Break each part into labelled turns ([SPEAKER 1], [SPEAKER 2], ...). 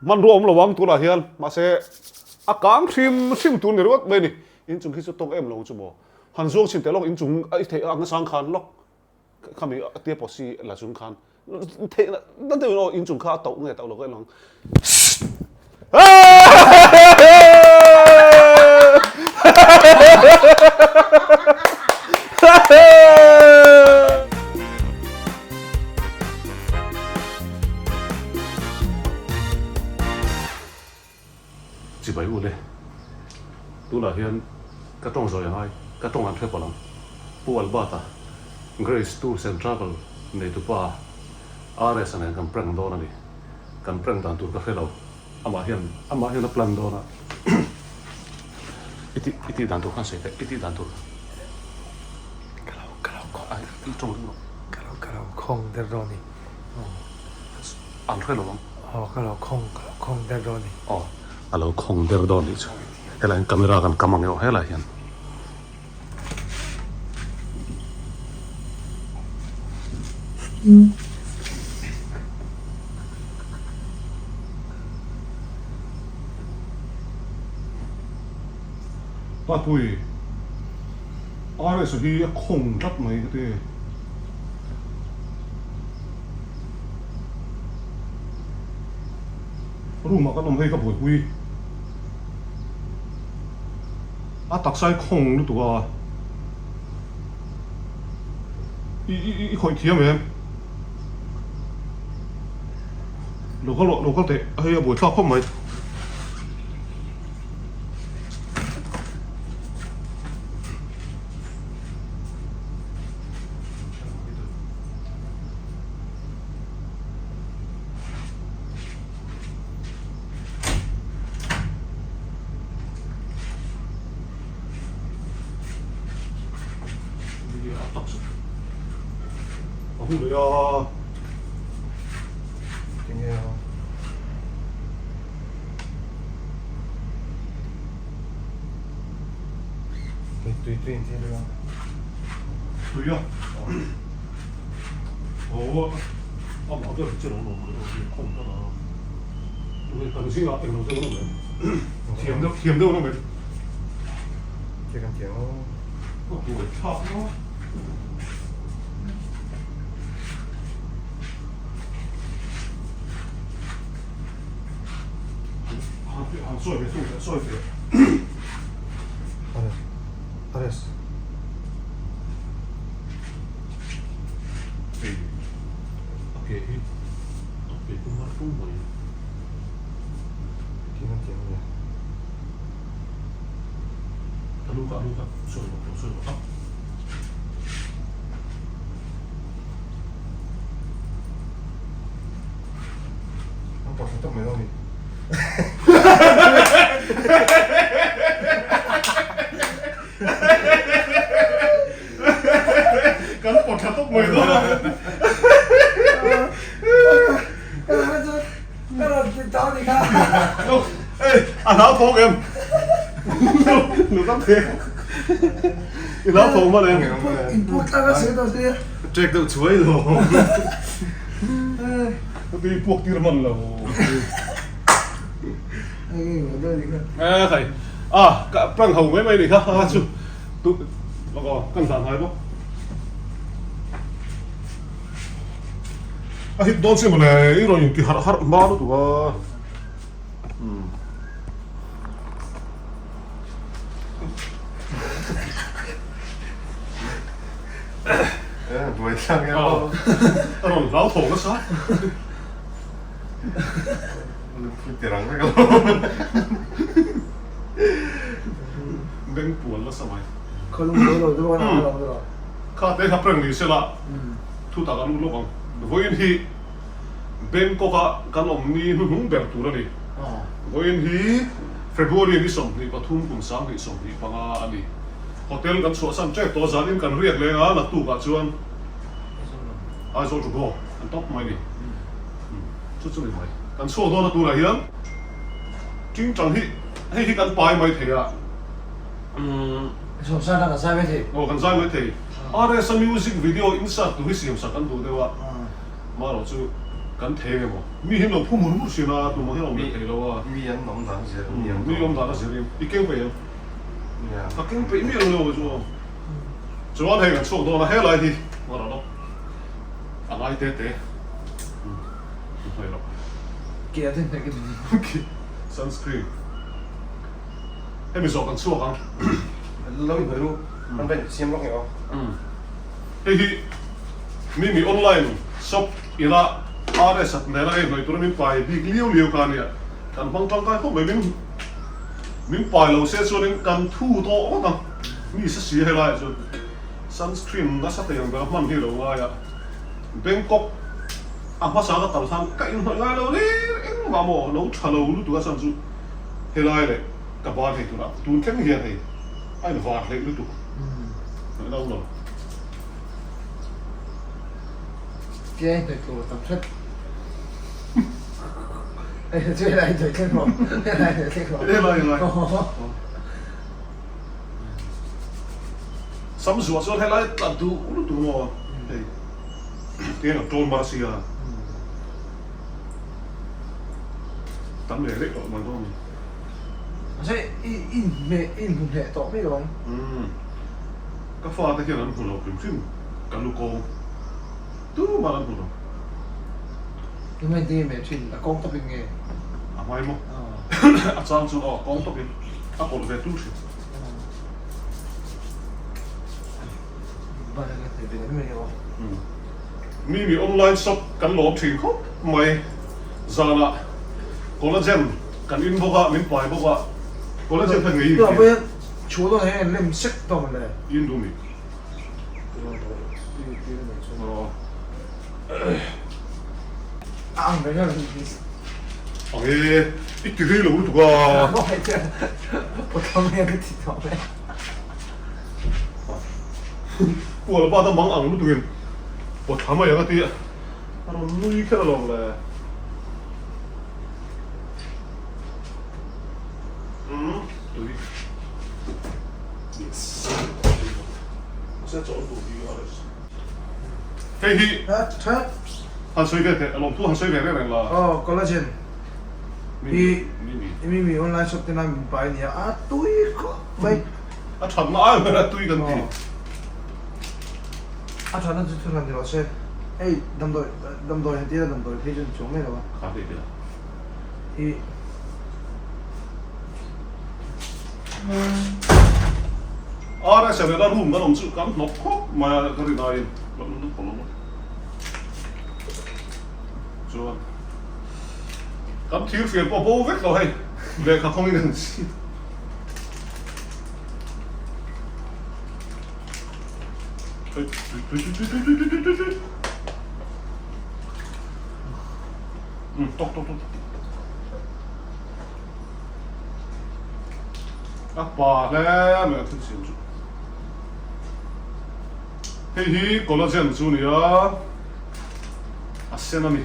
[SPEAKER 1] Hmanrua awm lo ang tunah hian mahse a kang hrim hrim tur ni ringawt mai a ni. Inchung khi chu tawk em lo chu maw. Han zuang chhin teh lawk inchung a i theih ang sang khan lawk khami tia pawh la chung khan theih na deuhin aw inchung kha a tauh nge tauh lo ka en ang. Chibai u le, tunah hian ka tawng zawi angai, ka tawng an hre palh ang. Pu Albert-a, Grace Tours and Travel neitupa RS-a nen kan prank dawn a ni. Kan prank dan tur ka hre lo, amah hian amah hian a plan dawn a, i tih i tih dan tur khan sawi teh, i tih dan tur.
[SPEAKER 2] Ka lo ka lo khawng
[SPEAKER 1] der i tawng ring rawh.
[SPEAKER 2] Ka lo ka lo khawng der dawn ni.
[SPEAKER 1] An hre lo ang.
[SPEAKER 2] Aw ka lo khawng ka lo khawng der dawn ni.
[SPEAKER 1] Aw a lo khawng der dawn nih chu. Helai hian camera kan kam ang e aw helai hian. Papui, RS hi a khawng tlat mai ka ti. Room ah kan awm hei ka buaipui. A taksa hi khawng lutuk a, i i i khawih thiam em? Lo kal rawh, lo kal teh, hei a buaithlak khawp mai. Thiam deuh thiam deuh lo mai.
[SPEAKER 2] Che kan thiam o.
[SPEAKER 1] Ka buai thlak maw. Han sawi ve thung teh sawi ve.
[SPEAKER 2] Ares. Ares.
[SPEAKER 1] Hei a ke hi a ke chu mar ṭung mai. A lu kha a lu kha sawi rawh lo sawi rawh a. Kan pawt tha tawp mai dawn a.
[SPEAKER 2] Ka rawn ti tawh ni kha.
[SPEAKER 1] Ei, a hlau thawng em? Lu ka phe. I hlau thawng hman em?
[SPEAKER 2] In puk tlang a sawi tawh sia.
[SPEAKER 1] Trek deuh chuai lo. Ka tui puak tir hman lo. Eh khai. Ah, ka prank ho mai mai ni kha. A chu. Tu, kan hlan hai bawk. A hit dawn si mawle i rawn inti harh harh hma lutuk a. Umm.
[SPEAKER 2] Buai thlak em aw.
[SPEAKER 1] A rawn hlau tho nasa.
[SPEAKER 2] Lungphu ti rang vek alo.
[SPEAKER 1] Beng puan nasa mai.
[SPEAKER 2] Khaw lung lo lo deuh a lo deuh a.
[SPEAKER 1] Kha te kha prank ni sela. Thu tak a lut lawk ang. Vawiin hi Bangkok a kan awm ni hnuhnung ber tur a ni. Vawiin hi February ni 23 kum 2025 a ni. Hotel kan chhuahsan tep tawh a, zanin kan riak leng a, naktuk ah chuan Aizawl to go an tawp mai ni. Chu chu ni mai. Kan chhuak dawn a tunah hian Tingtang hi hei hi kan pai mai thei a.
[SPEAKER 2] Sawmsana kan zai mai thei.
[SPEAKER 1] Aw kan zai mai thei. RS-a music video insert tur hi siam sak an duh deuh a, marawh chu Kan thei emaw? Mi hi an lo phu mur mur thin a, tumah hian awm leh thei lo a.
[SPEAKER 2] Mi an awm dan a zir
[SPEAKER 1] mi ang. Mi awm dan a zirin. I keng peih ang?
[SPEAKER 2] Nia.
[SPEAKER 1] Ka keng peih miah lo chu aw. Chuan hei kan chhuak dawn a, helai hi a rawn awm. A ngai te te. Hmai loh.
[SPEAKER 2] Ke a den hnek i.
[SPEAKER 1] Sunscreen. Hemi zawh kan chhuak ang.
[SPEAKER 2] Lo inhmeh ru. An va insiam lawk nge aw.
[SPEAKER 1] Hei hi Mimi online shop ina RS at nena ei hnawih tura min pai bik liau liau kha ania. Kan hmang tangkai khawp mai min min pai lo se chuanin kan thu tawh ngawt ang. Mi sa si helaiah chuan sunscreen nasa thei ang bera hman hi lo ngai a. Bangkok a hmasa ka tal khan ka inhnawih ngai lo lir engmah maw lo tha lo lutuk a chhan chu helai leh ka ban hei tunah tun thleng hian hei a invar hleih lutuk. Hnawih na awm lo.
[SPEAKER 2] Ke hnawih tur tam hret. Hei chu helai hnawih thleng rawh. Helai hnawih thleng rawh.
[SPEAKER 1] Helai helai. Sam zuah chuan helai tla duh lutuk maw hei tiang a tawn mar sia tam leh reh tawh mai dawn a ni.
[SPEAKER 2] Mahse i i inhmeh i inhmu hneh tawh mai lo ang.
[SPEAKER 1] Umm ka fate hian an hmu lo hrim hrim ka lu kawng tumah an hmu lo.
[SPEAKER 2] Tunge ti nge meh thin a kawng tawpin nge?
[SPEAKER 1] A hmai maw? A chang chu aw kawng tawpin a kawlh ve tul thin. Mi mi online shop kan lawm thin khawp mai. Zanah collagen kan in bawk a, min pai bawk a. Collagen kha ngei in
[SPEAKER 2] tia.
[SPEAKER 1] In duh mi? Ang e, i ti rei lo lutuk a. Kual bat a mang ang lutuk in pawt thla mai ang a ti a, a rawn nui kher alawm le. Umm tui. Yes. Mahse chaw an duh hi a rest. Hei hi han sawi ve teh, a lawmthu han sawi ve reng reng la.
[SPEAKER 2] Aw collagen hi Mimi online shop tena min pai ania a tui khawp mai.
[SPEAKER 1] A thatna ai ber a tui kan ti.
[SPEAKER 2] A thatna chu thil han ni rawh se. Hei damdawi damdawi han tira damdawi phei chu ni chuang mai lo a.
[SPEAKER 1] Kha hei tia.
[SPEAKER 2] Hi.
[SPEAKER 1] RS a nena room kan awm chu kan hnawk khawp mai a ka rin aiin hlauh lutuk pawh lo a. Chuan kan thir fian pawh bo vek lo hei lehkha khawngin an chhit. Tawk tawk tawk. A pa hle mai a thil siam chu. Hei hi collagen chu a ni a, a sen a ni.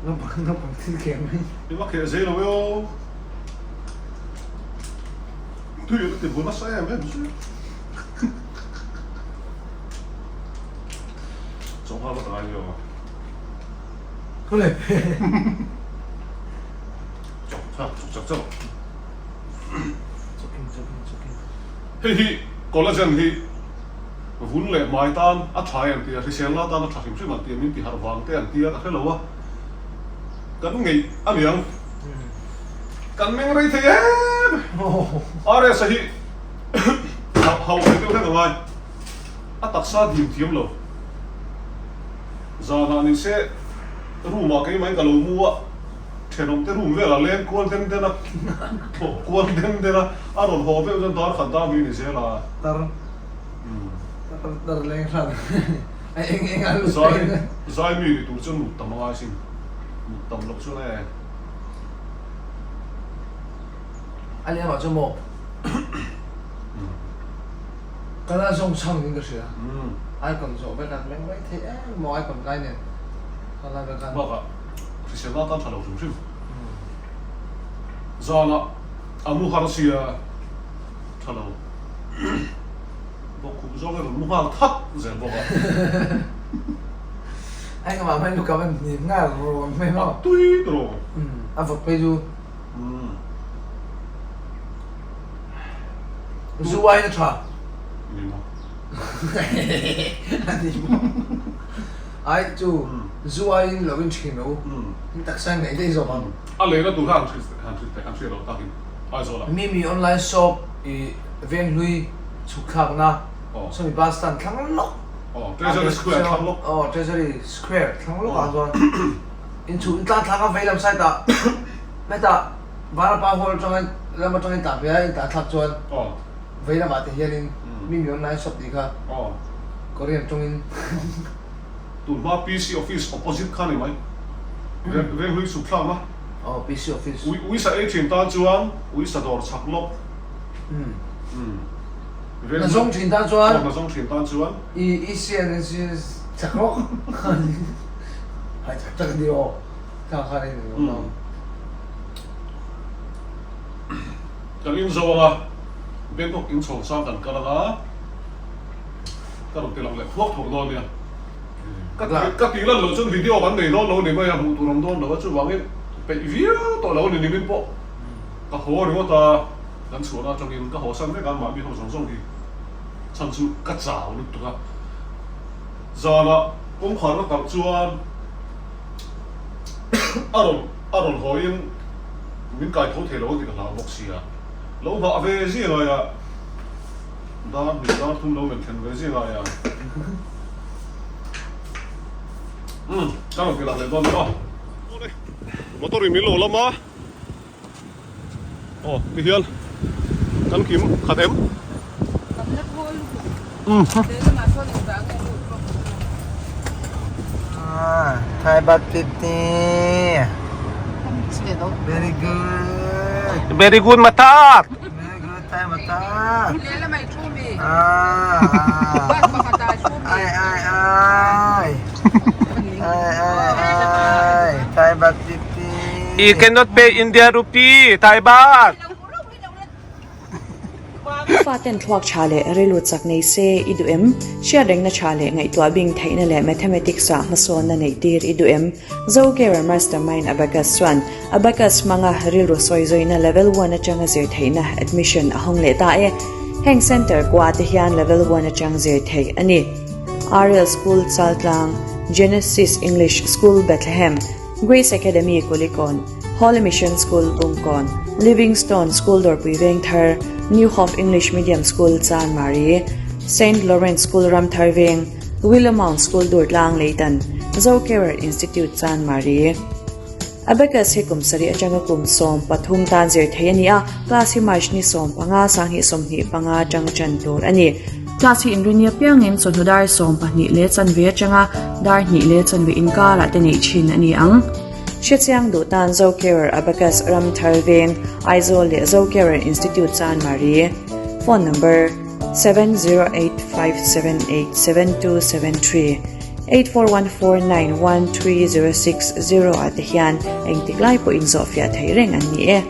[SPEAKER 2] Naupang naupang thil kheh mai.
[SPEAKER 1] I va kheh zei lo e aw. Tui ka ti bul nasa em em chu. Chawngha va ta ngai lo a.
[SPEAKER 2] Kule.
[SPEAKER 1] Chawk chak chuk chak chak.
[SPEAKER 2] Choking choking choking.
[SPEAKER 1] Hei hi collagen hi vun leh hmai tan a tha em tih a hrisel la tan a tha hrim hrim ang tih min ti harh vang te an tia ka hre lo a kan ngeih a niang kan meng rei thei em RS a hi hauh ve deuh hlek a ngai a taksa dim thiam lo zanah ni se room ah keimah in ka lo mu a. Thenawmte room velah leng kual den den a, thawk kual den den a, a rawn haw veuh chuan dar khat dar ni ni zel a.
[SPEAKER 2] Tar tar leng hran a eng eng a lut
[SPEAKER 1] Zai zai mi ni tur chuan mut tam a ngai sin, mut tam loh chuan e.
[SPEAKER 2] A leh amah chuan maw ka la zawng chhang in ka hria, icon zawh vek a meng mai thei em maw icon lai nen ka la vek a.
[SPEAKER 1] Bakah Hriselna tan tha lo hrim hrim. Zanah a mu har sia. Tha lo. Bawk khup zawng in rawn mu nghal that zel bawk a.
[SPEAKER 2] A engmah hmai luka van hnim nghal ruang mai maw.
[SPEAKER 1] A tui tawh.
[SPEAKER 2] A vawt phei chu. Zu aiin a tha.
[SPEAKER 1] Ni maw.
[SPEAKER 2] A ni maw. Ai chu zu aiin lo in thin lo. In taksa in ngaih daih zawk ang.
[SPEAKER 1] A leina tur kha han hriat loh takin. Aizawlah.
[SPEAKER 2] Mimi online shop i Venghlui chhuk thlakna sawmi bus stand thlang lawk.
[SPEAKER 1] Aw Treasury Square thlang lawk.
[SPEAKER 2] Aw Treasury Square thlang lawk ah chuan in chhuk in tlang thlak a veilam side ah hetah Vanapa Hall atanga lam atanga in tlan phei a in tlan thlak chuan veilam ah te hianin Mimi online shop tih kha Korean tawngin.
[SPEAKER 1] Tunhma PC office opposite kha ni mai. Venghlui chhuk thlakna.
[SPEAKER 2] Aw PC office.
[SPEAKER 1] Ui uisa ei thin tan chuan uisa dawr chak lawk. Umm.
[SPEAKER 2] Hna zawng thin tan chuan.
[SPEAKER 1] Aw hna zawng thin tan chuan.
[SPEAKER 2] I i sian in si chak lawk. Hai chak chak ni aw. Kha kha ni ni aw.
[SPEAKER 1] Kan in zo anga Bangkok in chho sang kan kal anga ka rawn ti lang leh thuak thuak dawn nia. Ka ti ka tih lan loh chuan video kan nei dawn lo ni mai a, hmuh tur awm dawn lo a, chuvangin peih viau tawh lo a ni nimin pawh ka haw ringawt a, kan chhuahna atangin ka haw san vek a, mahni ho zawng zawng hi chhan chu ka chau lutuk a, zanah kawngkhar ka kalh chuan a rawn a rawn hawiin min kai tho thei lo a tih ka hlau bawk sia, lo nghah ve zia ngai a. Dar hnih dar thum lo men thlen ve zing aia. Umm ka rawn ti lah leh dawn ni aw. Awle motor in min lo lam a. Aw ti hian kan kim khat em.
[SPEAKER 3] Kan la thawl lutuk.
[SPEAKER 1] Umm.
[SPEAKER 3] Lehlamah chuan engvah nge lut bawk.
[SPEAKER 2] Ah, Thai baht 50. Very good.
[SPEAKER 1] Very good matak. You cannot pay India rupee, Thai baht.
[SPEAKER 4] Faten thluak tha leh rilru chak nei se i duh em? Hriatrengna tha leh ngaihtuah bing theihna leh mathematics ah hmasawnna neih tir i duh em? Zocare Mastermind Abacus chuan Abacus hmanga rilru sawi zawihna Level One atanga zir theihna admission a hawng leh ta e. Heng centre kua te hian Level One atang zir theih a ni. Ariel School Chaltlang, Genesis English School Bethlehem, Grace Academy Kulikawn, Holy Mission School Bungkawn, Livingstone School Dawrpui Vengthar, New Hope English Medium School Chanmari, Saint Lawrence School Ramthar Veng, Willow Mount School Durtlang Leitan, Zocarer Institute Chanmari. Abacus hi kum sarih atanga kum 13 tan zir thei a ni a, class hi March ni 15, 2025 atanga tan tur a ni. Class hi inrini apiangin chawhnu dar 12 leh chanve atanga dar hnih leh chanve inkarah te neih thin a ni ang. Hrechiang duh tan Zocarer Abacus Ramthar Veng, Aizawl leh Zocarer Institute Chanmari. Phone number, 7085787273, 8414913060 ah te hian engtik lai pawh inzawhfiah theih reng an ni e.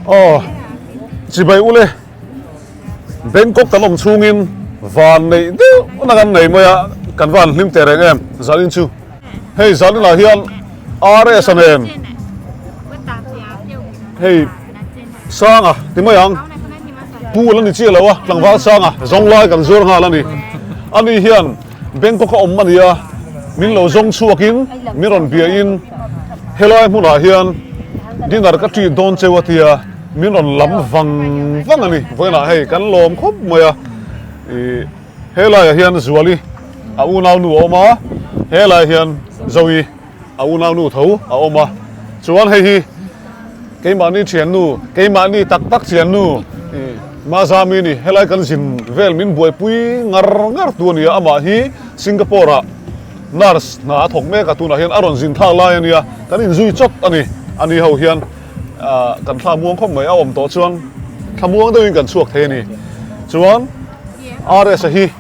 [SPEAKER 1] Aw, chibai ule, Bangkok kan awm chhungin van neih deuh na kan nei mai a, kan van hlim teh reng em zalin chu. Hei zaninah hian RS a nen hei Sanga ti mai ang pool a ni chiah lo a tlangval Sanga zawng lai kan zuar nghal a ni. Ani hian Bangkok a awm a ni a, min lo zawng chhuakin min rawn biain helai hmunah hian dinner ka treat dawn cheu a tia min rawn lam vang vang a ni. Vawiinah hei kan lawm khawp mai a ih. Helaiah hian Zuali a unaunu a awm a, helaiah hian Zoe a unaunu tho a awm a. Chuan hei hi keimahni thiannu, keimahni tak tak thiannu Mazami a ni. Helai kan zin vel min buaipui ngar ngar tu a ni a, amah hi Singapore ah nurse hna a thawk mek a, tunah hian a rawn zin thlak lai a nia, kan inzui chawt a ni. Ani ho hian kan thla muang khawp mai, a awm tawh chuan thla muang deuhin kan chhuak thei a ni. Chuan. RS a hi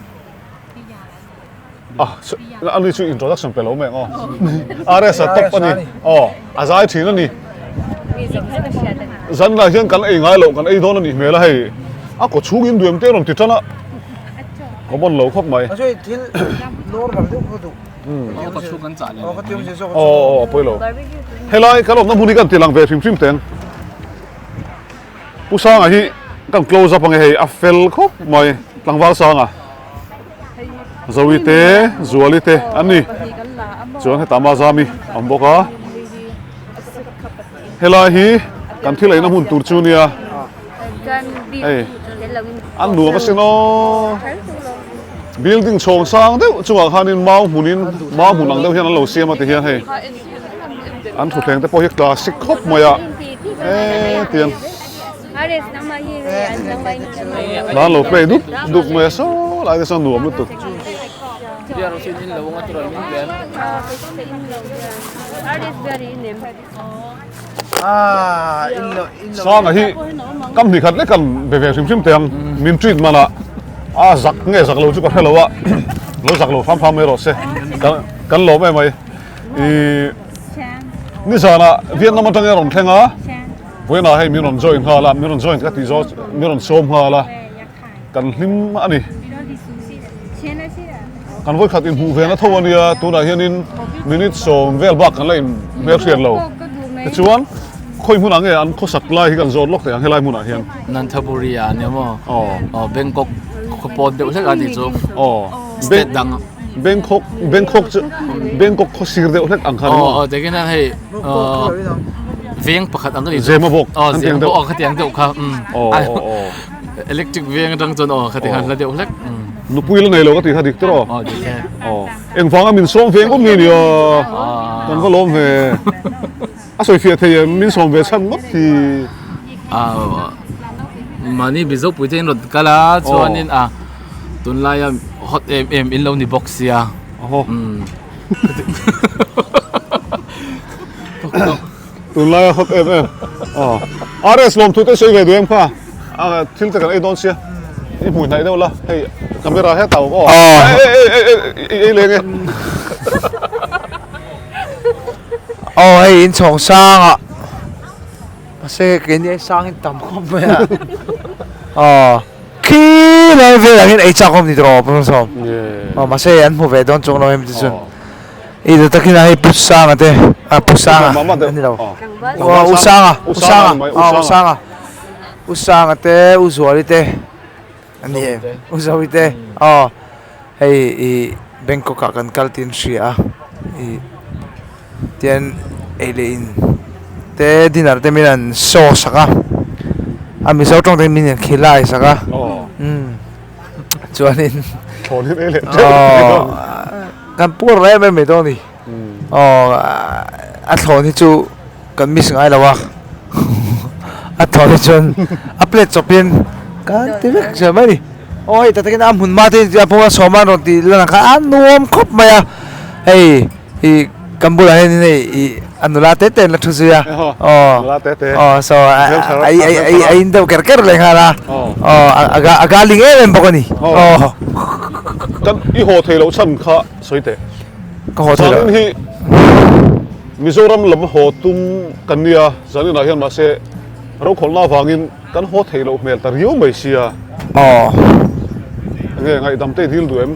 [SPEAKER 1] Ah, a ni chu introduction pe lo mai ang aw. RS a top a ni. Aw, a zai thin a ni. Zanah hian kan ei ngai loh, kan ei dawn a nih hmel a hei. A kaw chhung in duem te rawn ti tan a. Common lo khawp mai.
[SPEAKER 2] A sawi thil normal deuh kha duh.
[SPEAKER 5] Aw ka chhung kan chah leh.
[SPEAKER 2] Aw ka tiang zawk.
[SPEAKER 1] Aw aw a pawi lo. Helai kan awmna hmun hi kan ti lang ve hrim hrim teng. Pu Sanga hi kan close up ange hei a fel khawp mai tlangval Sanga. Zoe te Zuali te an ni. Chuan hetah Mazami a awm bawk a. Helai hi kan thil eina hmun tur chu nia. Hei an nuam asin aw. Building chhawng sang deuh chungah khanin mau hmunin mau hmun ang deuh hian an lo siam a ti hian hei an thutthleng te pawh hi classic khawp mai a e tiang hla an lo play dup dup mai a saw lai te chuan nuam lutuk. Sanga hi kam hnih khat lek kan be ve hrim hrim teh ang min treat man ah a zak nge zak lo chu ka hre lo a lo zak lo hram hram mai rawh se kan lawm em mai ih nizanah Vietnam atanga rawn thleng a vawiinah hei min rawn join nghal a min rawn join ka tih zawh min rawn sawm nghal a. Kan hlim a ni. Kan vawikhat inhmuh ve na tho a nia, tunah hianin minute sawm vel bak kan la inhmelhriat lo. Tichuan, khawi hmunah nge an khawsak lai hi kan zawt lawk thei ang helai hmunah hian?
[SPEAKER 5] Nonthaburi ah nia maw? Aw. Bangkok khaw pawt deuh hlek a nih chu.
[SPEAKER 1] Aw.
[SPEAKER 5] State dang.
[SPEAKER 1] Bangkok, Bangkok chu Bangkok khaw sir deuh hlek ang kha ni maw?
[SPEAKER 5] Aw, takin hian hei veng pakhat ang a nih chu.
[SPEAKER 1] Zemabawk.
[SPEAKER 5] Aw, Zemabawk aw khatiang deuh kha.
[SPEAKER 1] Aw, aw, aw.
[SPEAKER 5] Electric veng atang chuan aw khati han hla deuh hlek.
[SPEAKER 1] Nupui la nei lo ka tih kha dik tawh.
[SPEAKER 5] Aw dik e.
[SPEAKER 1] Aw engvanga min sawm ve ngawt nge ni aw. Kan va lawm ve. A sawi fiah thei em min sawm ve chhan ngawt hi.
[SPEAKER 5] Aw mahni Mizo pui te in rawn kal a chuanin a tunlaia hot em em in lo ni bawk sia.
[SPEAKER 1] Aw. Tunlai a hot em em. Aw. RS lawmthu te sawi ve duh em kha? A thil te kan ei dawn sia. I hmui hnaih deuh la. Hei camera hetah awm aw. Ei ei ei ei ei leng e.
[SPEAKER 2] Aw hei inchhawng sang ah. Mahse keini ai sang in tam khawp mai a. Aw khi lai velah hian ei chak awm ni tawh awm sawm. Aw mahse an hmu ve dawn chuang lo em ti chuan. I duh takin a hei Pu Sanga te ah Pu Sanga a ni lo. Aw U Sanga U Sanga aw U Sanga U Sanga te U Zuali te a ni em U Zoe te aw hei i Bangkok ah kan kal tih an hria a i tian ei leh in te dinner te min an show sak a a Mizo tawng te min an khilai sak a umm chuanin aw kan puar em em mai dawn a ni aw a thlawn hi chu kan miss ngai lo a a thlawn hi chuan a plate chawp in kan ti vek zel mai a ni aw hei tak takin a hmun hma te a pawh a sawm a rawn tih lan ang kha a nuam khawp mai a hei ih kan bulah hian hei ih a nula te te an la thu zui a aw aw saw a a in deuh ker ker leh nghal a aw a galing em em bawk a ni aw.
[SPEAKER 1] Kan i haw thei loh chhan kha sawi teh.
[SPEAKER 2] Ka haw thei loh.
[SPEAKER 1] Zanin hi Mizoram lam haw tum kan nia zaninah hian mahse rokhawlhna avangin kan haw thei loh hmel ta riau mai sia.
[SPEAKER 2] Aw.
[SPEAKER 1] Enge ngaihdam te i dil duh em?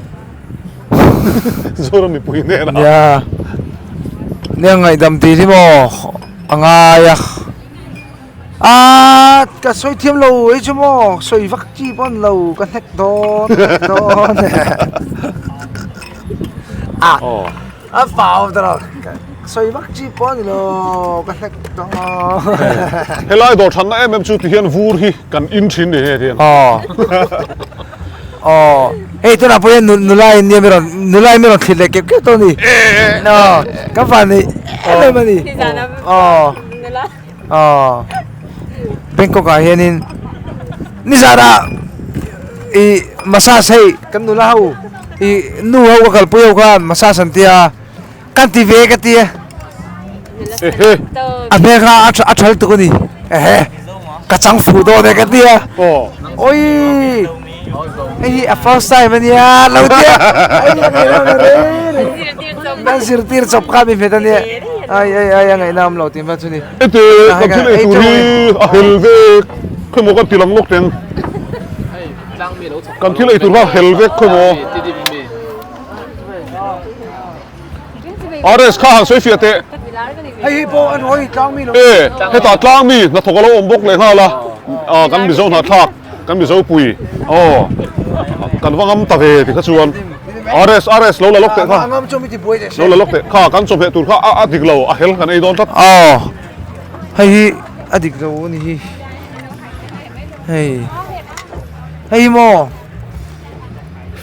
[SPEAKER 1] Zoram mipui hnenah.
[SPEAKER 2] Nia. Nia ngaihdam tih hi maw a ngai a. Aaa ka sawi thiam lo hei chu maw sawi vak chi pawh a ni lo ka hnek dawn hnek dawn a a fau ta lo sawi vak chi pawh a ni lo ka hnek dawn.
[SPEAKER 1] Helai dawr thanna em em chu tihian vur hi kan in thin ni hei hian.
[SPEAKER 2] Aw. Aw hei tunah pawh hian nula in nia mi rawn nula in mi rawn thlit leh kep kep tawh a ni. Aw ka van nei em em a ni. Aw aw Bangkok ah hianin nizanah ih massage hei kan nula ho ih nu ho ka kalpui ho khan massage an tia kan ti ve ka tia a hmel kha a tha lutuk a ni ehe ka chang fuh dawn e ka tia awii. Hei hi a first time ania lo tia ai a ngaihnawm lo reng reng nan zirtir chawp kha mi hmet ania ai ai ai a ngaihnawm lo tih vel chu ni.
[SPEAKER 1] Heti kan thil ei tur hi a hel vek khawimaw kan ti lang lawk teng kan thil ei tur kha a hel vek khawimaw. RS kha han sawi fiah teh.
[SPEAKER 2] Hei hi pawh an hawi tlang mi lo.
[SPEAKER 1] E, hetah tlang mi hnathawk a lo awm bawk leh nghal a, ah kan Mizo hnahthlak, kan Mizo pui, aw kan va ngam ta ve ti kha chuan RS RS lo la lawk teh kha. Lo la lawk teh kha kan chawhmeh tur kha a dik lo, a hel kan ei dawn tlat.
[SPEAKER 2] Aw, hei hi a dik lo a ni hi. Hei, hei hi maw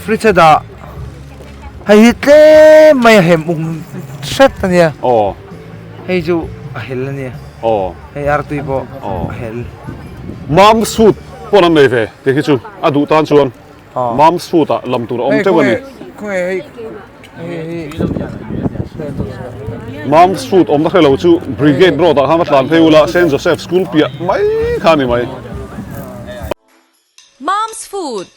[SPEAKER 2] fridge a dah. Hei hi tlem mai a hem uk hret a nia.
[SPEAKER 1] Aw.
[SPEAKER 2] Hei chu a hel a nia.
[SPEAKER 1] Aw.
[SPEAKER 2] Hei artui pawh a hel.
[SPEAKER 1] Mam suit pawn an nei ve tih hi chu a duh tan chuan mam suit ah lam tur a awm teuh a ni.
[SPEAKER 2] Khawnge hei hei hei.
[SPEAKER 1] Mam suit awmna hrelo chu Brigade Road ah khan va tlan phei ula Saint Joseph School piah mai kha a ni mai.
[SPEAKER 6] Mom's Food.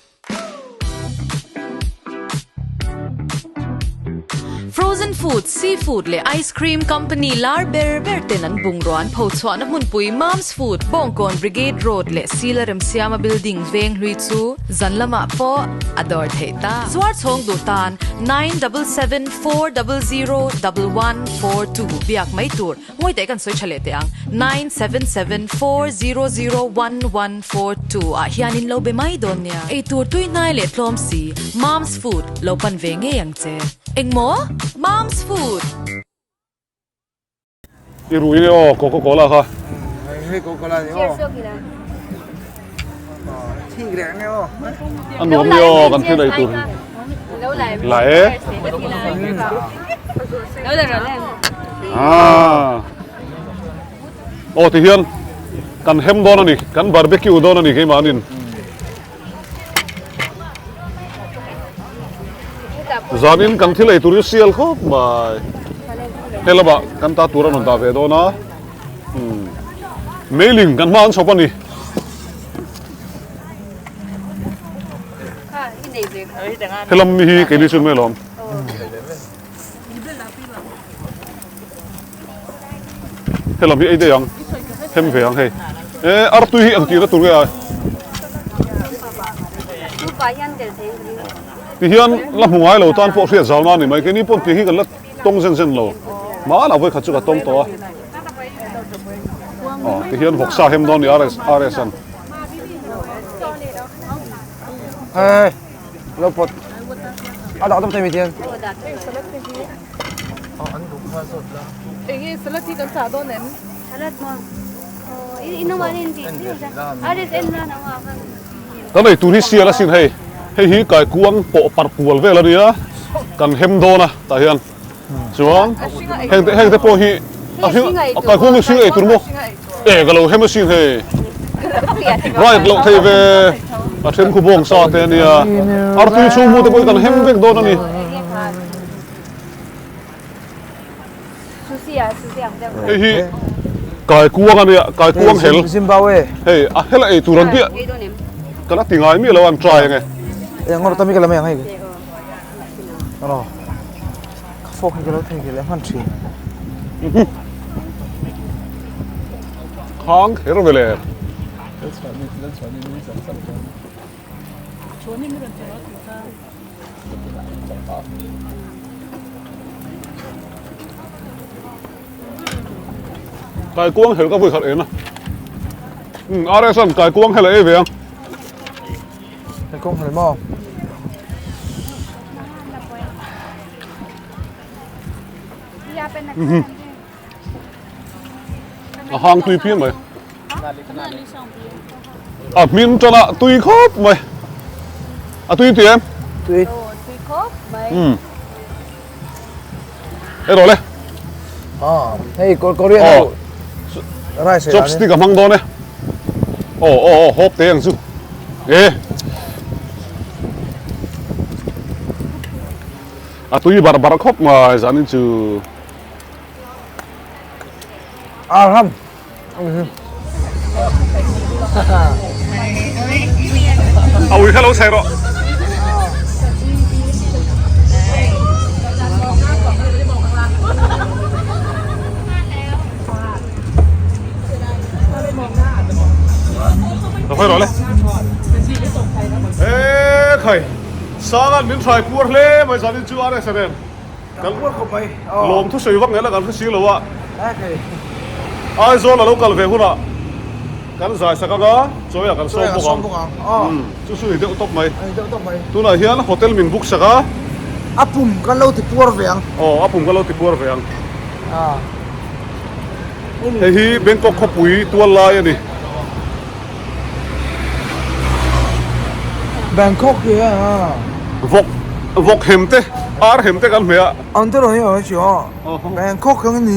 [SPEAKER 6] Frozen food, seafood leh ice cream company lar ber ber ten an bungraw an pho chhuahna hmunpui Mom's Food, Bawngkawn Brigade Road leh Sila Remsiama Building veng hlui chu zan lamah pawh a dawr theih ta. Zuar chhawng duh tan 9774001142 biak mai tur. Ngawi teh kan sawi tha leh teh ang, 9774001142 ah hianin lo be mai dawn nia. Eitur tui hnai leh tlawm si, Mom's Food lo pan ve ngei ang che. Engmaw? Mom's Food!
[SPEAKER 1] I rui nge aw Coca Cola kha.
[SPEAKER 2] Hei Coca Cola ni aw.
[SPEAKER 1] A nuam ni aw kan thil ei tur hi. La e. Ah. Aw ti hian kan hem dawn a ni, kan barbecue dawn a ni keimahnin. Zanin kan thil ei tur hi sial khawp mai. He lamah kan ta tur a rawn dah ve dawn a. Mailing kan hma an chhawp a ni. Helam mi hi keini chu mai lawm. Helam hi ei daih ang. Hem ve ang hei. E artui hi ang tihna tur nge a. Ti hian la hmu ngai lo tan pawh hriat zau na a ni mai. Keini pawn ti hi kan la tawng zen zen lo. Hmanah vawi khat chu ka tawng tawh a. Aw ti hian vawksa hem dawn ni RS RS an.
[SPEAKER 2] Hei lo pawt a dah dawm thei mi tian.
[SPEAKER 3] Enge salad hi kan chah dawn em?
[SPEAKER 7] Salad maw?
[SPEAKER 1] Kan ei tur hi sial asin hei, hei hi kaikuang pawh parh kual vel a nia, kan hem dawn a tah hian chuan heng te heng te pawh hi a hring kaikuang hi hring ei tur maw e ka lo hem asin hei right loh thei ve a then khu bawng sa te a nia artui chhung mu te pawh hi kan hem vek dawn a ni. Hei hi kaikuang a nia, kaikuang hel.
[SPEAKER 2] Zimbabwe.
[SPEAKER 1] Hei a hel a ei tur an biah. Ka la ti ngai miah lo an try ange.
[SPEAKER 2] Eng ngawr tami ka la mai ang hei. Ano. Ka fork hi ka lo thei leh hman thin.
[SPEAKER 1] Khang kher ve le. Kaikuang hel ka vui khat en a. Um RS an kaikuang hel a ei ve ang.
[SPEAKER 2] Kaikuang hel maw?
[SPEAKER 1] A hang tui phian mai. A hmin tan a tui khawp mai. A tui tih em?
[SPEAKER 2] Tui.
[SPEAKER 3] Tui khawp mai.
[SPEAKER 1] Um. Ei rawh le.
[SPEAKER 2] Ah, hei Korean ho. Rice.
[SPEAKER 1] Chopstick a hmang dawn e. Aw aw aw hawp te ang chu. E. A tui bar bar khawp mai zanin chu.
[SPEAKER 2] Arham.
[SPEAKER 1] A ui kha lo chhe rawh. Ka hawi rawh le. E khai Sangan min hrai puar hle mai zanin chu RS nen.
[SPEAKER 2] Kan puar khawp mai.
[SPEAKER 1] Lawm thu sawi vak nel a kan hre si lo a. Aizawl a lo kal ve hunah kan zai sak anga chawi ah kan sawm bawk ang. Chu chu ni deuh tawp mai. Tunah hian hotel min book sak a.
[SPEAKER 2] A pum kan lo ti puar ve ang.
[SPEAKER 1] Aw a pum kan lo ti puar ve ang. Hei hi Bangkok khawpui tual lai a ni.
[SPEAKER 2] Bangkok hi a
[SPEAKER 1] Vawk vawk hem te ar hem te kan hmeh a.
[SPEAKER 2] An te rawn hi a chi a Bangkok ang ni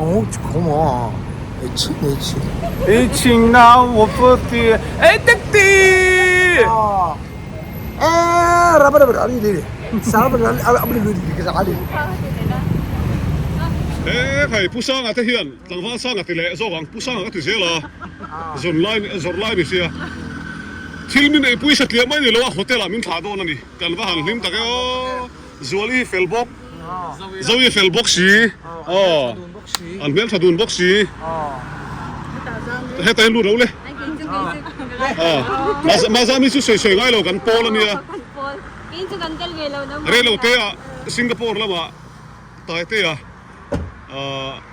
[SPEAKER 2] ang chi khawm a ei chin ei chin.
[SPEAKER 1] Ei chin na wo pu ti ei tek ti.
[SPEAKER 2] E raba raba ali li sa raba ali ali li li ka ali.
[SPEAKER 1] E khai pu sanga te hian tlangval sanga ti leh zawk ang pu sanga ka ti zel a zawn lai zawrh lai ni sia thil min ei pui satliah mai ni lo a hotel ah min thlah dawn a ni kan va han hlim tak e aw Zuali hi fel bawk Zoe fel bawk si aw an hmel tha dun bawk si heta hian lut lo le aw Mazami chu sawi sawi ngai lo kan pawl a nia reilote ah Singapore lamah Taitea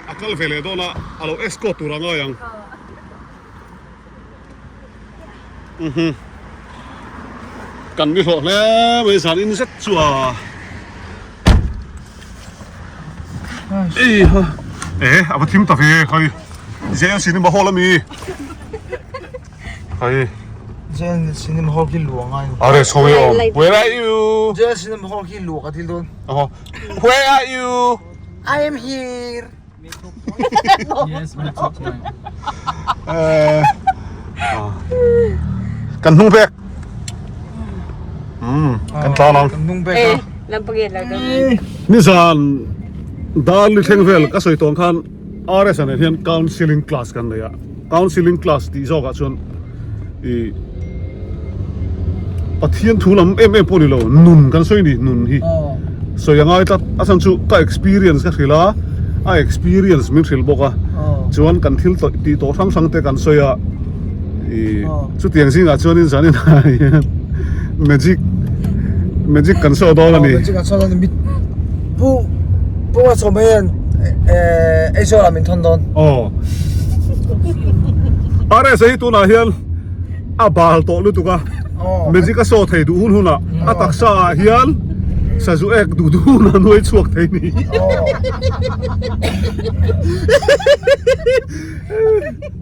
[SPEAKER 1] a kal ve leh dawn a a lo escort tur a ngai ang kan ni hlawh hle mai zan in zet chu a eiha e a va thim ta ve khai JL cinema hall ami khai
[SPEAKER 2] JL cinema hall khi luang ai
[SPEAKER 1] are sawi awm where are you
[SPEAKER 2] JL cinema hall khi luak a thil dawn
[SPEAKER 1] Aw where are you
[SPEAKER 2] I am here
[SPEAKER 5] Yes, my top nine.
[SPEAKER 1] Kan hnung bek. Um, kan tlan ang.
[SPEAKER 2] Kan hnung bek a.
[SPEAKER 1] Nizan dar li thleng vel ka sawi tawng khan RS ah nen hian counselling class kan nei a. Counselling class tih zawkah chuan i Pathian thu lam em em pawh ni lo nun kan sawi ni nun hi sawi a ngai tlat a chhan chu ka experience ka hrilh a a experience min hrilh bawk a chuan kan thil tih tawh hrang hrang te kan sawi a i chutiang zingah chuanin zanin ah hian magic magic kan sawi dawn a ni
[SPEAKER 2] magic kan sawi dawn a ni pu pu a chawm hian Aizawl ah min thawn dawn
[SPEAKER 1] aw RS hi tunah hian a bal tawh lutuk a magic a saw thei duh hun hunah a taksa ah hian sazu ek duh duh hunah nuai chhuak thei ni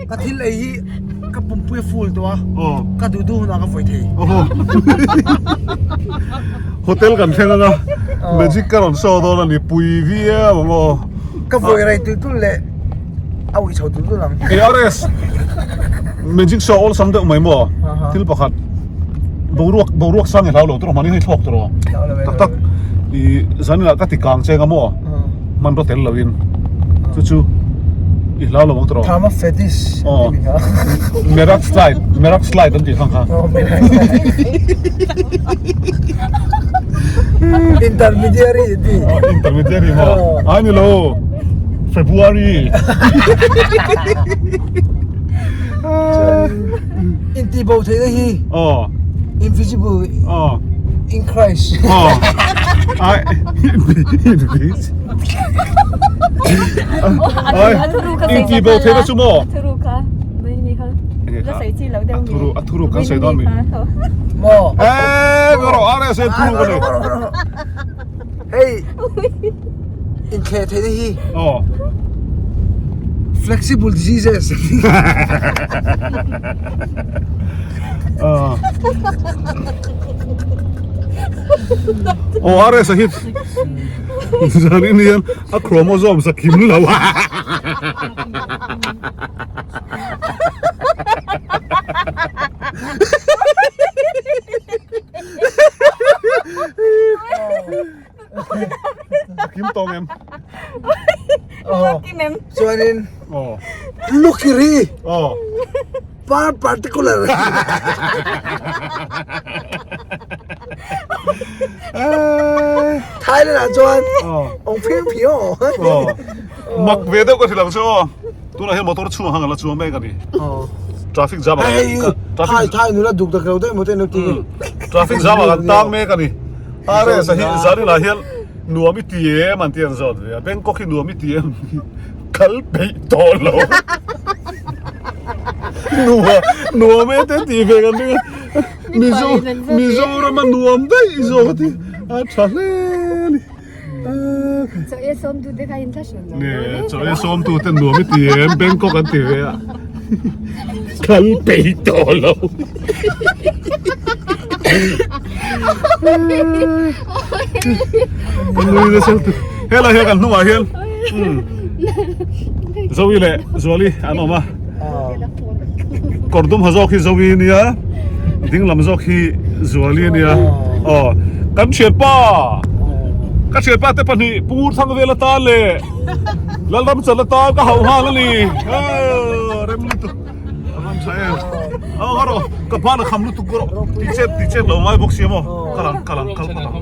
[SPEAKER 2] ka thil ei hi ka pumpui a full tawh a ka duh duh hunah ka vawi thei
[SPEAKER 1] hotel kan thleng anga magic ka rawn saw dawn a ni pui viau ang aw
[SPEAKER 2] ka vawi rei tul tul leh a uih chho tul tul ang
[SPEAKER 1] ARS magic show awlsam deuh mai maw thil pakhat boruak boruak sang i hlau lo tur mahni hei thlawk tur aw tak tak i zaninah ka ti kang cheng a maw hmanraw tel loin chu chu i hlau lo ang tur aw
[SPEAKER 2] Thama fetish
[SPEAKER 1] aw merak slide merak slide an tih khang kha
[SPEAKER 2] Intermediary ti.
[SPEAKER 1] Intermediary maw? Ai ni lo. February.
[SPEAKER 2] Inti bo thei na hi.
[SPEAKER 1] Aw.
[SPEAKER 2] Invisible.
[SPEAKER 1] Aw.
[SPEAKER 2] In Christ.
[SPEAKER 1] Aw. Ai invisible. Ai inti bo thei na chu maw? A thuru kan sawi dawn mi.
[SPEAKER 2] Maw.
[SPEAKER 1] Eh, ro are se thuru ka nei.
[SPEAKER 2] Hei. In thle thei na hi.
[SPEAKER 1] Oh.
[SPEAKER 2] Flexible diseases.
[SPEAKER 1] Ah. Oh, are sa hit. Zan in hian a chromosome sa kim lo. Kim tawng em?
[SPEAKER 2] Kim em? Chuanin
[SPEAKER 1] Oh.
[SPEAKER 2] Lukiri
[SPEAKER 1] Oh.
[SPEAKER 2] Par particular. Thailand ah chuan ong phiang phiang.
[SPEAKER 1] Mak ve deuh ka hrilh ang chu aw. Tunah hian motor chhungah khan ka la chuang mek a ni. Traffic jam ah
[SPEAKER 2] kan traffic thai nula duk dak lo deuh maw te an lo ti
[SPEAKER 1] Traffic jam ah kan tang mek a ni. RS a hi zanin ah hian nuam i ti em an ti an zawt ve a. Bangkok hi nuam i ti em kal peih tawh lo. Nua nuam e te ti ve kan ring a. Mizo Mizoram a nuam daih zawk a ti. A tha hle a ni.
[SPEAKER 7] Chaw e sawm tu te kha in thla hran lo.
[SPEAKER 1] Nge chaw e sawm tu te nuam i ti em Bangkok an ti ve a. Kal peih tawh lo. Nui nasa lutuk. Helai hian kan hnungah hian Zoe leh Zuali an awm a. Kawr dum ha zawk hi Zoe ania ding lam zawk hi Zuali ania. Aw kan thianpa ka thianpa te pahnih Pu Thangvela tan leh Lalram chan atan ka hauh nghal a ni. Rem lutuk a van tha em. Aw ka rawh ka ban a kham lutuk ka rawh ti chet ti chet lo ngai bawk sia maw ka lang ka lang kal phawt ang.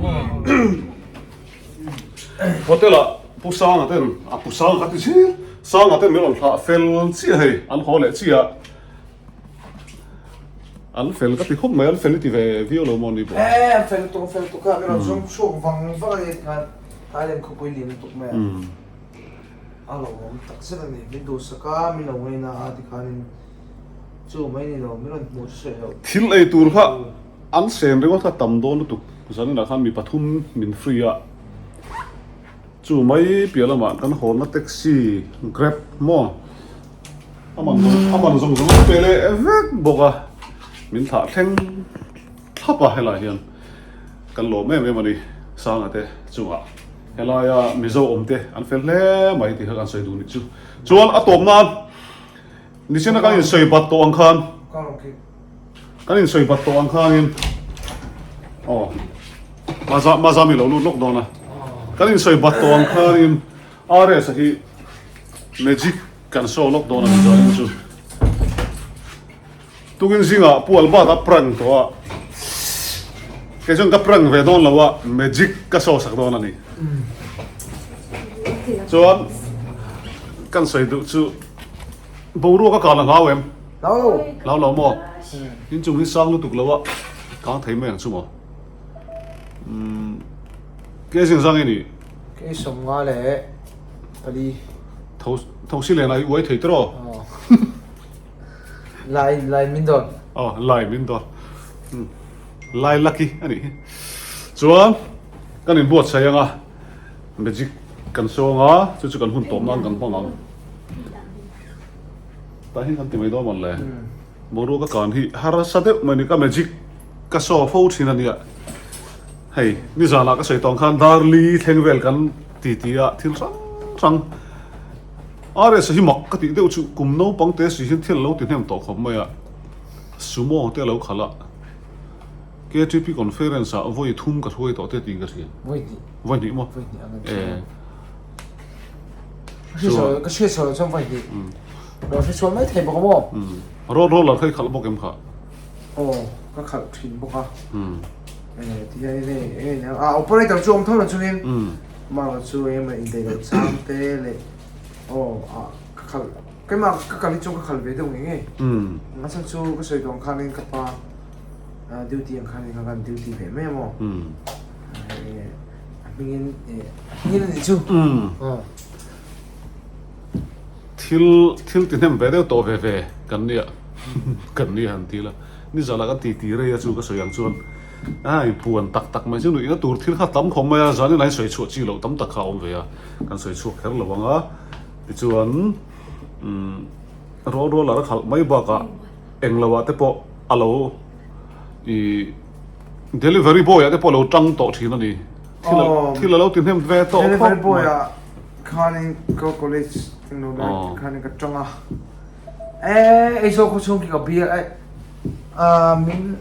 [SPEAKER 1] Hotel ah Pu Sanga ten a Pu Sanga ka ti zir Sanga ten min rawn thlah fel chiah hei an haw leh chiah an fel ka ti khawp mai an fel i ti ve viau lo maw ni pawh.
[SPEAKER 2] E an fel lutuk an fel lutuk a min rawn zawng chhuak vang vang a ni tikhan Thailand khawpui lian lutuk mai a a lo awm tak zet a ni min duhsak a min lo ngaina a tikhanin chu mai ni lo min rawn hmuh chu sawi loh.
[SPEAKER 1] Thil ei tur kha an sen ringawt kha tam dawn lutuk zaninah khan mi pathum min free a chu mai piah lamah kan hawnna taxi grab maw a man zawng a man zawng zawng an pe leh vek bawk a min thlah thleng thlap a helaiah hian kan lawm em em a ni Sanga te chungah helaia Mizo awm te an fel hle mai tih kha kan sawi duh nih chu chuan a tawp nan nichina kan insawi bat tawh ang khan kan insawi bat tawh ang khanin aw maza mazami lo lut lawk dawn a kan insawi bat tawh ang khanin RS a hi magic kan show lawk dawn a ni chuan chu Tukin zingah Pu Albert a prank tawh a, kei chuan ka prank ve dawn lo a, magic ka show sak dawn a ni. Chuan kan sawi duh chu boruak a kal a hlau em?
[SPEAKER 2] Hlau lo.
[SPEAKER 1] Hlau lo maw? Inchung hi sang lutuk lo a, kang thei mai ang chu maw? Umm kei zing zang i ni?
[SPEAKER 2] Kei 50 leh 4.
[SPEAKER 1] Tho tho si len ah i uai thei tiraw?
[SPEAKER 2] Lai lai min dawn.
[SPEAKER 1] Aw lai min dawn. Lai lucky a nih hi. Chuan kan inbuatsaih ang a, magic kan sawng a, chu chu kan hun tawp nan kan hmang ang. Tah hian kan ti mai dawn mawn le. Boruak a kan hi harsa deuh mai ni ka magic ka saw fo thin a nia. Hei nizanah ka sawi tawng khan darli thleng vel kan ti ti a thil hrang hrang. RS hi mak ka tih deuh chu kum naupang te si hian thil a lo ti hnem tawh khawp mai a, Sumo te a lo khalh a, KTP conference ah vawi thum ka hruai tawh te tiin ka hria.
[SPEAKER 2] Vawi hnih.
[SPEAKER 1] Vawi hnih maw?
[SPEAKER 2] Vawi hnih ang
[SPEAKER 1] e.
[SPEAKER 2] Ka hriat sawi chuan vawi hnih. Lo hre sual mai thei bawk a maw?
[SPEAKER 1] Road roller kha i khalh bawk em kha?
[SPEAKER 2] Aw, ka khalh thin bawk a. Ti hian hei a operator chu awm tho na chungin Mah chu eng emaw indaih loh chang te leh aw ah ka khalh keimah ka kal hi chuan ka khalh ve deuh ngei ngei. A chhan chu ka sawi tawh ang khanin ka pa duty ang khanin kha kan duty ve mai a maw. A hmingin a hmingin a nih chu.
[SPEAKER 1] Thil thil ti hnem ve deuh tawh ve ve kan nia kan nia han ti la nizanah kan titi rei a chu ka sawi ang chuan. Ai puan tak tak mai chu nuihna tur thil kha tam khawp mai a, zanin ah hian sawi chhuah chi loh tam tak kha a awm ve a, kan sawi chhuak kher lo ang a, tichuan umm road roller a khalh mai bakah englo ah te pawh a lo ih delivery boy ah te pawh a lo tang tawh thin a ni, thil thil a lo ti hnem ve tawh khawp mai.
[SPEAKER 2] Delivery boy ah khanin ka college englo lai khanin ka tang a, eh Aizawl khawchhung khi ka bial eh. Ahh min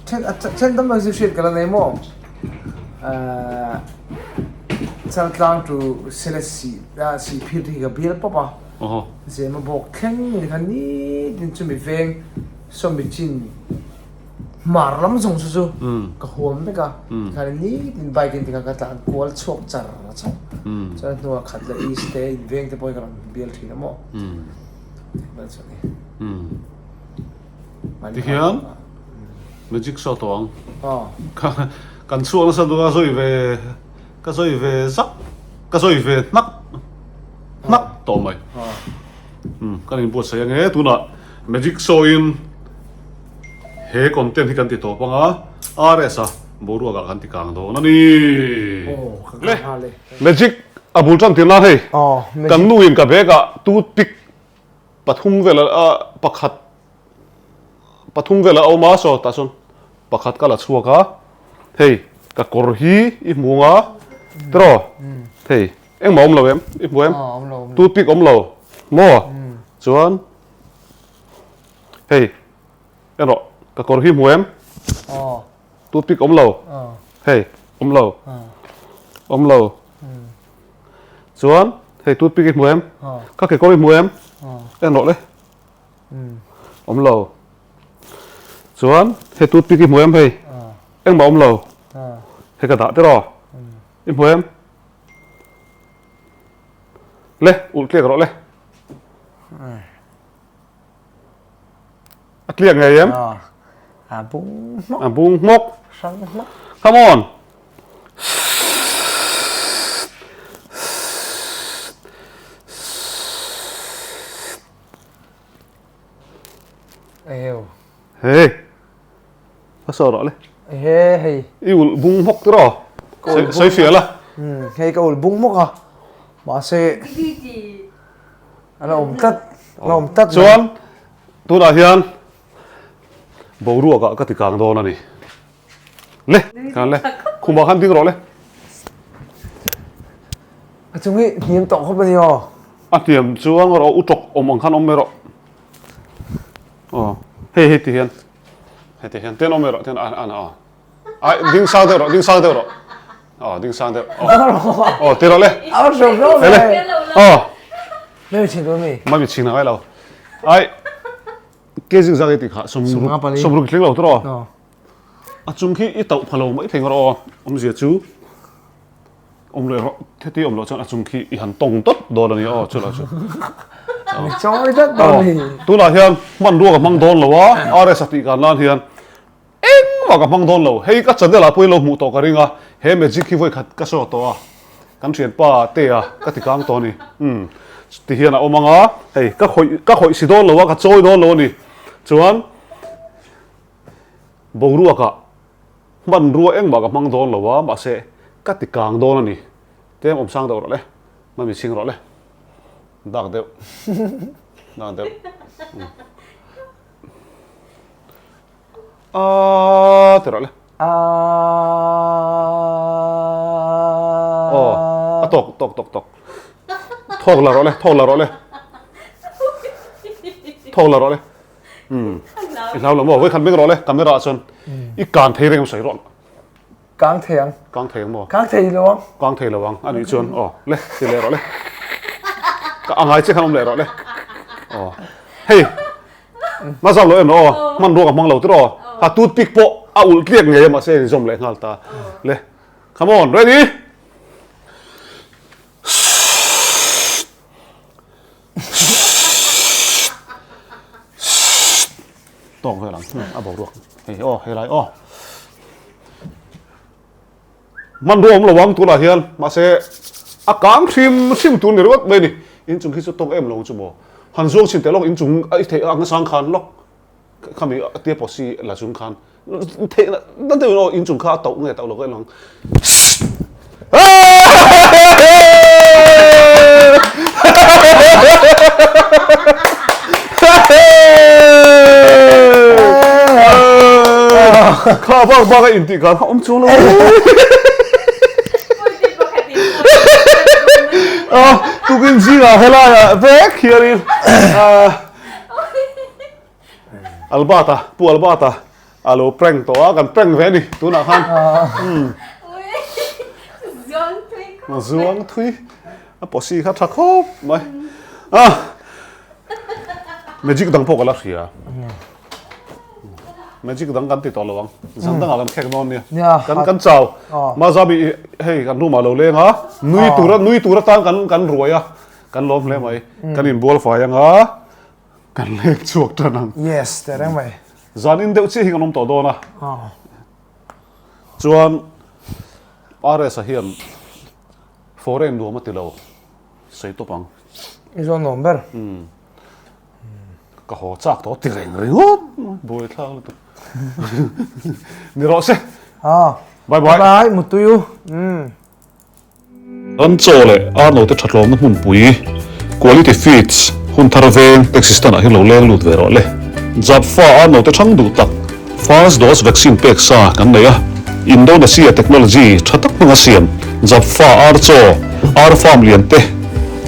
[SPEAKER 2] then a then tam tak chu hriat ka la nei maw ahh chaltlang tu sele si ah si phir te hi ka bial pawp a zema bawk thleng ni khan nitin chumi veng sawmi chin hmar lam zawng chu chu ka huam vek a tikhan nitin bike in tikhan ka tlan kual chhuak char char chuan hnuah khat leh east te in veng te pawh hi ka rawn bial thin a maw.
[SPEAKER 1] Tihian magic show tawh ang. Kan chhuak nasa duh a zawi ve ka zawi ve zak ka zawi ve hnak hnak tawh mai. Kan inbuatsaih ange tunah magic show in he content hi kan ti tawp anga RS a boruak ah kan ti kang dawn a ni. Le magic a bul tan tir nan hei kan nu in ka bag ah toothpick pathum vel a pakhat pathum vel a awm a saw tah chuan pakhat ka la chhuak a hei ka kawr hi i hmu ang a tiraw hei engmah awm lo em i hmu em toothpick awm lo maw chuan hei erawh ka kawr hi hmu em toothpick awm lo hei awm lo awm lo Chuan hei toothpick i hmu em? Ka kekawr i hmu em? En rawh le. Awm lo. Chuan hei toothpick i hmu em hei? Engmah awm lo. Hei ka dah tiraw? I hmu em? Le, ulh tliak rawh le. A tliak ngei em?
[SPEAKER 2] A bung hmawk.
[SPEAKER 1] A bung hmawk.
[SPEAKER 2] Hrang hmawk.
[SPEAKER 1] Come on.
[SPEAKER 2] Eo.
[SPEAKER 1] Hey. A saw rawh le.
[SPEAKER 2] He hei.
[SPEAKER 1] I ul bung hmawk tiraw? Sawi fiah la.
[SPEAKER 2] Hei ka ul bung hmawk a. Mahse a la awm tlat. A la awm tlat.
[SPEAKER 1] Chuan tunah hian boruak ah ka ti kang dawn a ni. Le, khan le. Khumah khan ding rawh le.
[SPEAKER 2] A chung hi hniam tawh khawp a ni aw.
[SPEAKER 1] A hniam chuang rawh u tawk awm ang khan awm mai rawh. Aw, hei hei ti hian. Hei ti hian ten awm mai rawh ten a a aw. Ai ding sang deuh rawh ding sang deuh rawh. Aw ding sang deuh. Aw. Aw ti rawh le.
[SPEAKER 2] A rawh rawh
[SPEAKER 1] le. Aw.
[SPEAKER 2] Mai mi chhin tur mi.
[SPEAKER 1] Mai mi chhin a ngai lo. Ai ke zing zak i ti kha sawmruk sawmruk tling lo tawh aw. A chung khi i tauh pha lo mai thei rawh aw. Awmzia chu awm leh rawh heti awm loh chuan a chung khi i han tawng tawt dawn a ni aw chu lah chu.
[SPEAKER 2] Mi chawi tlat dawn a ni.
[SPEAKER 1] Tunah hian hmanrua ka hmang dawn lo a RS a tih kan nan hian Engmah ka hmang dawn lo, hei ka channel ah pawhin lo hmuh tawh ka ring a, he magic hi vawi khat ka show tawh a, kan thianpa te a ka ti kang tawh a ni, umm ti hian a awm ang a, hei ka khawih ka khawih si dawn lo a, ka chawi dawn lo a ni, chuan boruak ah hmanrua engmah ka hmang dawn lo a, mahse ka ti kang dawn a ni, tlem awm sang deuh rawh le, mami chhing rawh le, dak deuh dak deuh. A ti rawh le.
[SPEAKER 2] A.
[SPEAKER 1] Aw, a tawk tawk tawk tawk. Thawk la rawh le, thawk la rawh le. Thawk la rawh le. Um. I hlau lo maw? Vawi khat meng rawh le, camera ah chuan i kan thei reng sawi rawh.
[SPEAKER 2] Kang thei ang.
[SPEAKER 1] Kang thei ang maw?
[SPEAKER 2] Kang thei lo ang.
[SPEAKER 1] Kang thei lo ang. A nih chuan aw le ti leh rawh le. Ka angai che khan awm leh rawh le. Aw. Hei. Ma zam lo em aw. Hman ruak a hmang lo tir aw. Ha toothpick pawh a ulh tliak ngei a mahse in zawm leh nghal ta. Le. Come on, ready? Tawk vel ang a boruak hei aw helai aw hmanrua awm lo ang tunah hian mahse a kang hrim hrim tur ni ringawt mai a ni inchung khi chu tawk em lo chu maw han zuang chhin teh lawk inchung a i theih ang sang khan lawk khami tia pawh la chung khan theih na deuhin aw inchung kha a tauh nge tauh lo ka en ang. Kha bak bak a intih khan awm chuang lo. Tukin zingah helaiah vek hianin Albert-a, Pu Albert-a a lo prank tawh a, kan prank ve a ni tunah khan. Zuang thui. A pawsi kha tha khawp mai. A magic dang pawh ka la hria. Magic dang kan ti tawh lo ang. Zan dangah kan khek dawn nia. Kan kan chau. Mazabi hei kan room ah lo leng a. Nui tura nui tura tan kan kan ruai a. Kan lawm hle mai. Kan inbual fai anga. Kan lek chhuak tan ang.
[SPEAKER 2] Yes, teh reng mai.
[SPEAKER 1] Zanin deuh chiah hi kan awm tawh dawn a. Chuan RS-a hian foreign nuam a ti lo, sawi tawp ang.
[SPEAKER 2] I zawn nuam ber.
[SPEAKER 1] Ka haw chak tawh ti reng ringawt buai thlak lutuk. Ni rawh se. Bye bye.
[SPEAKER 2] Bye mutui u.
[SPEAKER 1] Ran chaw leh arnote thatlawmna hmunpui, Quality Feeds, hun thar veng taxi stand ah hian lo leng lut ve rawh le. Japfa arnote thang duh tak, first dose vaccine pek sa kan nei a, Indonesia technology tha tak hmanga siam Japfa ar chaw, ar farm lian te,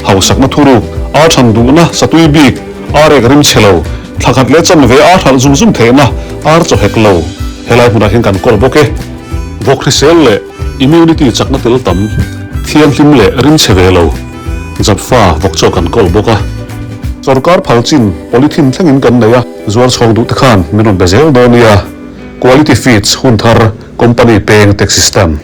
[SPEAKER 1] hausakna thuruk, ar than duhna satui bik, ar ek rim chhe lo, thla khat leh chanve ar hralh zum zum theihna ar chaw hek lo, helai hmunah hian kan kawl bawk e. Vawk hrisel leh Immunity chakna tel tam, thianghlim leh rimchhe ve lo, Japfa vawk chaw kan kawl bawk a. Sorkar phal chin polythene thlengin kan nei a, zuar chhawng duh te khan min rawn be zel dawn nia. Quality Feeds hun thar company peng taxi stand.